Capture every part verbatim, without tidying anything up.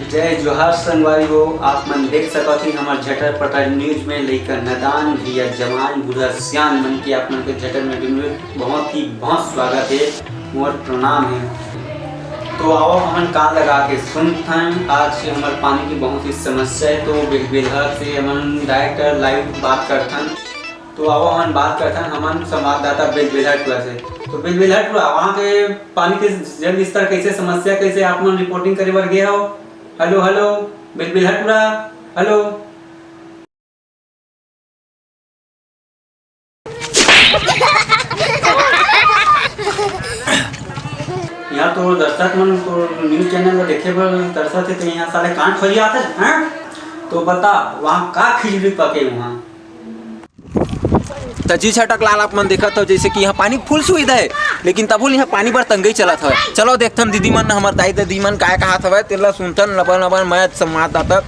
जय जोहार संगवारी हो, आप मन देख सकत ही हमर झटर पटर न्यूज में लइका नदान, भैया जवान, बूढ़ा सियान मन के आप मन के झटर में भी बहुत ही बहुत स्वागत है, मोर प्रणाम है। तो आओ हमन कान लगा के सुनथन, आज हमर पानी की बहुत ही समस्या है, तो बिलबिलहर से हमन डायरेक्ट लाइव बात करथन। तो आओ हमन बात करथन हमन संवाददाता बिलबिलहर टुरा से। तो बिलबिलहर टुरा, वहाँ के पानी के जल स्तर कैसे, समस्या कैसे, आप मन रिपोर्टिंग करे बर गे हो? हेलो, हेलो, बिलबिलहर टुरा, हेलो। यहाँ तो दर्शक मन तो न्यूज चैनल ला देखे बर तरसत हे, तो यहाँ साले कान खोलियात हे, हैं? तो बता, वहाँ का खिचड़ी पके वहाँ? त जी झटक लाल, आप मन देखत हो जैसे कि यहाँ पानी फुल सुविधा है, लेकिन तभो ले यहाँ पानी बर तंगई चलत हवय। चलो देखथन दीदी मन, हमर दाई ददी मन काय कहत हवय, तेला सुनथन। लबन लबन मैं संवाददाता।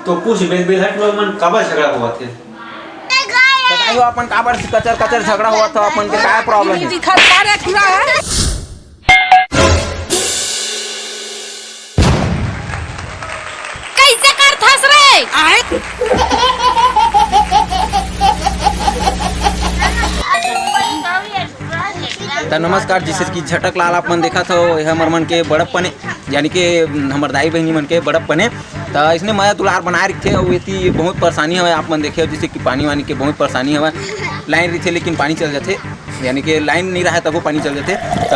तो पूछ, बिलबिलहर टुरा मन काबर झगड़ा होवत हे? बताइयो, अपन काबर से कचर कचर झगड़ा होवत हे, अपन के काय प्रॉब्लम है? दिखत का रे टुरा है? कैसे करथस रे? आए? त नमस्कार, जैसे कि झटक लाल आप मन देखत हो, ये हमर मन के बड़प्पन हे, यानी कि हमर दाई बहिनी मन के बड़प्पन हे। त इसने मया दुलार बनाए रखथे, अउ एती बहुत परेशानी हवय, आप मन देखे हो, जैसे कि पानी वानी के बहुत परेशानी हवय। लाइन रहिथे लेकिन पानी चल जाथे, यानी कि लाइन नहीं रहे तबो पानी चल जाथे। त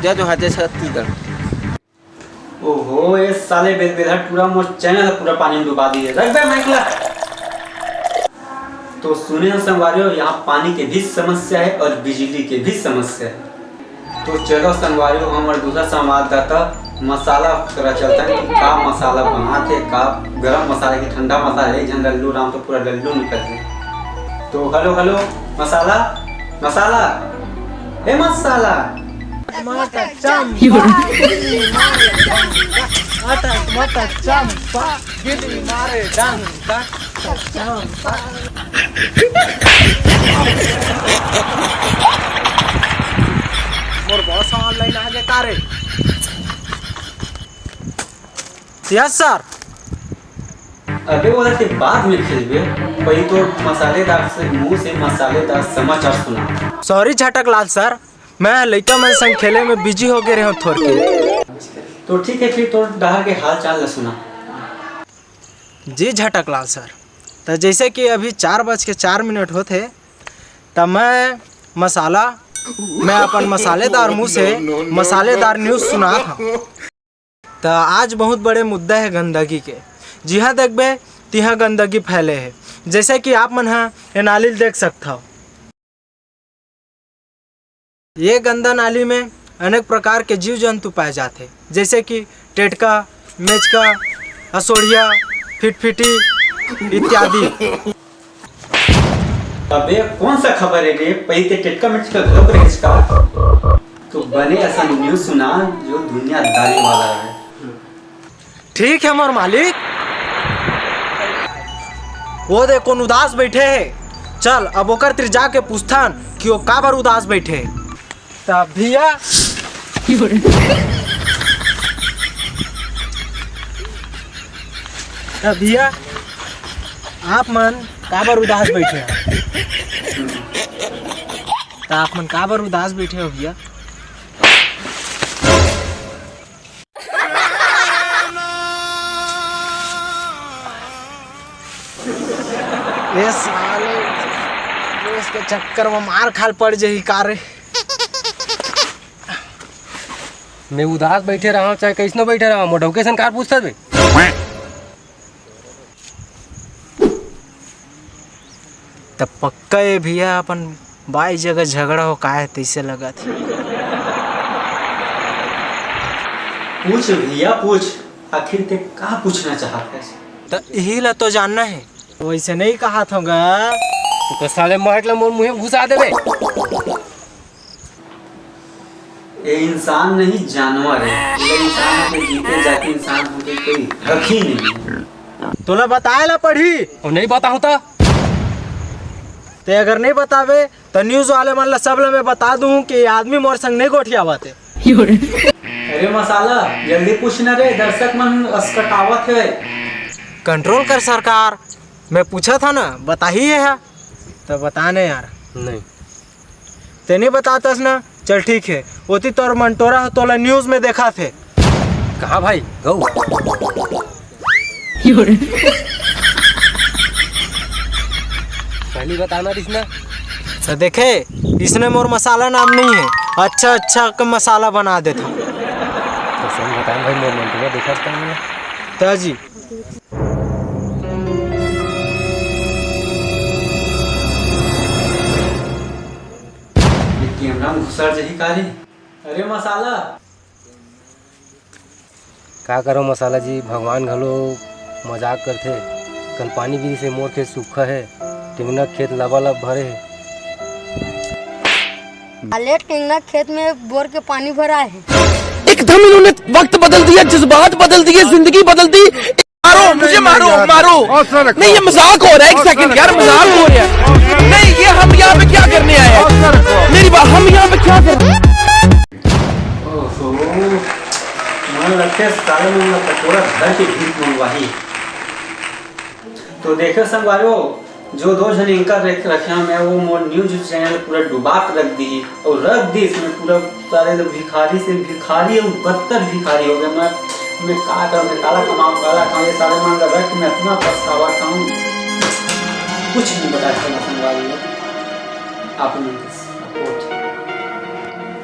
जय जोहार, जय छत्तीसगढ़। ओहो, ये साले बिलबिलहर टुरा मोर चैनल ला पूरा पानी में डुबा दिए। रख बे माइक ला। तो सुने हो संगवारी हो, यहाँ पानी के भी समस्या है और बिजली के भी समस्या है। तो चलो संगवारी हो, हमर दूसरा संवाददाता मसाला करा चलथन कि का मसाला बनाथे, का गरम मसाला कि ठंडा मसाला, एक झन लल्लू राम तो पूरा लल्लू निकल गए। तो हेलो, हेलो, मसाला, मसाला, ए मसाला। मटक चंपा, गिल्ली मारे डंका। मटक मटक चंपा, गिल्ली मारे डंका। मोर बॉस ऑनलाइन आ गे का रे? Yes sir. अबे ओला ते बाद में खेलबे, पहले तो मसालेदार से मुंह से मसालेदार समाचार सुना। सॉरी झटक लाल सर, मैं लइका मन संग खेले में बिजी हो गे रहेंव थोरके। तो ठीक है, फिर तोर डहर के हाल चाल ला सुना। जी झटक लाल सर, त जैसे कि अभी चार बज के चार मिनट होत हे, त मैं मसाला, मैं अपन मसालेदार मुंह से मसालेदार न्यूज सुनात हंव। त आज बहुत बड़े मुद्दा हे गंदगी के। जिहां देखबे तिहां गंदगी फैले हे, जैसे कि आप मन ह ए नाली ल देख सकथव। ये गंदा नाली में अनेक प्रकार के जीव जंतु पाए जाथे, जैसे कि टेटका, मेचका, असोड़िया, फिटफिटी इत्यादि। अबे कौन सा खबर है रे? पहले ते टेटका मेचका घलोक रहिस का? तो बने असन न्यूज सुना जो दुनियादारी वाला है। ठीक है मोर मालिक, वो दे कोन उदास बैठे हे। चल अब ओकर तिर जाके पूछथन कि वो काबर उदास बैठे हे। तब भैया, तब भैया, आप मन काबर उदास बैठे हो? त आप मन काबर उदास बैठे हो भैया? ए साले, दोस्त के चक्कर में मार खाल पड़ जाही का रे? मैं उदास बैठे रहा, चाहे कैसनो बैठे रहा, मोर डौके सन कार पूछता बे। त पक्का ये भैया अपन बाई जगह झगड़ा हो का है तैसे लगत हे। पूछ भैया पूछ, आखिर ते का पूछना चाहत है? त यही ला तो जानना है। वैसे नहीं कहा था गा। तो साले माइक ला मोर मुंह में घुसा देबे। ये इंसान नहीं, जानवर है। ये इंसान के जीते जाते इंसान होके कोई हक ही नहीं है। तोला बताए ला पड़ी। और नहीं बताऊं तो? ते अगर नहीं बतावे, तो न्यूज वाले मन ला सब ला मैं बता दूं कि ये आदमी मोर संग नहीं गोठियावत हे। अरे मसाला, जल्दी पूछ ना रे, दर्शक मन असकटावत हे। कंट्रोल कर सरकार, मैं पूछा था ना, बता ही है, तो बता ना यार। नहीं। ते नहीं बतातस ना, चल ठीक है, ओती तोर मंटोरा ह तोला न्यूज में देखा थे। कहाँ भाई? गऊ। पहली बताना रिस ना। तो देखे, इसने मोर मसाला नाम नहीं है, अच्छा अच्छा के मसाला बना देता। तो सही बताएं भाई, मोर मंटोरा देखा था मैंने। ताजी। ये कैमरा में घुसर जही का रे? अरे मसाला। का करो मसाला जी, भगवान घलो मजाक करथे। कल पानी गिरी से मोर खेत सूखा है, टिंगना खेत लबालब भरे है। अले टिंगना खेत में बोर के पानी भरा है। एकदम इन्होंने वक्त बदल दिया, जज्बात बदल दिए, जिंदगी बदल दी। मारो मुझे, मारो, मारो। नहीं, ये मजाक हो रहा है, एक सेकंड यार, मजाक हो रहा है। नहीं, ये हम यहाँ पे क्या करने आए हैं? मेरी बात, हम यहाँ पे क्या करने? ओहो, मन लगथे साले मन ला पकोड़ा घर के भीख मंगवाही। तो देखे संगवारी हो, जो दो झन एंकर रख रखे हंव मैं, वो मोर न्यूज चैनल पूरा डुबा के रख दी और रख दी इसमें पूरा। साले तो भिखारी से भिखारी और बदतर भिखारी हो गया। मैं मैं का कर, मैं काला कमाऊं, काला खाऊं, ये साले मन ला रख के मैं इतना पछतावा खाऊं, कुछ नहीं बता सकता संगवारी हो। आप लोगों की सपोर्ट।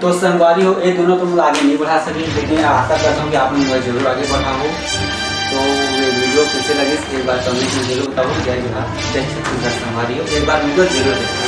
तो संगवारी हो, ये दोनों तो मैं आगे नहीं बढ़ा सके, लेकिन आशा करता हूँ कि आप लोग मुझे जरूर आगे बढ़ाओ। तो ये वीडियो कैसे लगी, एक बार कमेंट में जरूर बताओ। जय जोहार, जय छत्तीसगढ़ संगवारी हो, एक बार वीडियो जरूर देखो।